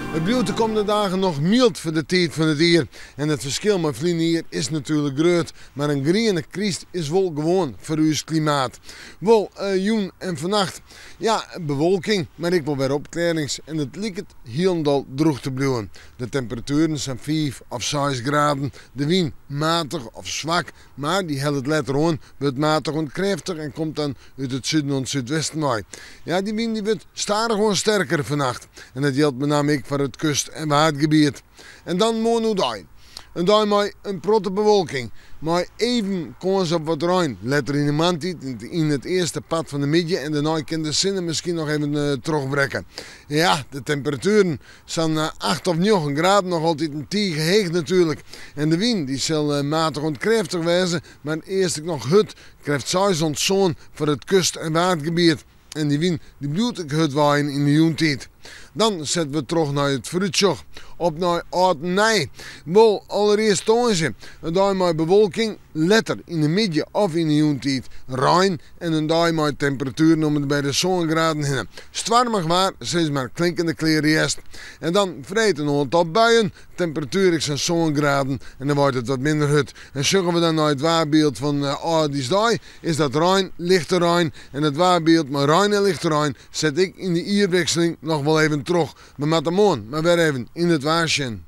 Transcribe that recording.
It bliuwt de kommende dagen noch myld foar de tiid fan it jier. En it ferskil mei ferline jier is natuerlik grut. Mar in griene kryst is wol gewoan foar ús klimaat. Wol jûn en fannacht, ja, bewolking, mar ek wol wer opklearrings en it liket hielendal drûch te bliuwen. De temperatueren sa'n 5 of 6 graden, de wyn matich of swak, mar dy hellet letter oan, wurdt matich oant krêftich en komt dan út it suden oant súdwesten wei. Ja, dy wyn dy wurdt stadichoan sterker fannacht en dat jildt benammen ek foar it kust en waadgebiet. En dan moarn oerdei. In dei mei in protte bewolking, mei even kâns op wat rein letter yn de moarntiid, yn it earste part fan de middei en dêrnei kin de sinne miskien noch even trochbrekke. Ja, de temperatueren sa'n 8 of 9 graden, noch altiten tige heech natuerlik. En de wyn dy sil matich oant krêftich wêze, mar earst ek noch hurd, krêft 6 oant 7 foar it kust en waadgebiet. En dy wyn dy bliuwt ek hurd waaien yn de jûntiid. Dan sette we troch nei it foarútsjoch. Op nei âld en nij. Wol allerearst tongersdei. In dei mei bewolking, letter yn de middei of yn de jûntiid rein en in dei mei temperatueren om en by de 7 graden hinne. Stoarmich waar, sis mar klinkende kleare hjerst. En dan freed in oantal buien, temperatuer ek sa'n 7 graden en dan waait it wat minder hurd. En sjogge we dan nei it waarbyld fan âldjiersdei, is dat rein, lichte rein en it waarbyld mei rein en lichte rein set ek yn de jierwikseling noch wol even troch. We moatte moarn mar wer even yn it waar sjen.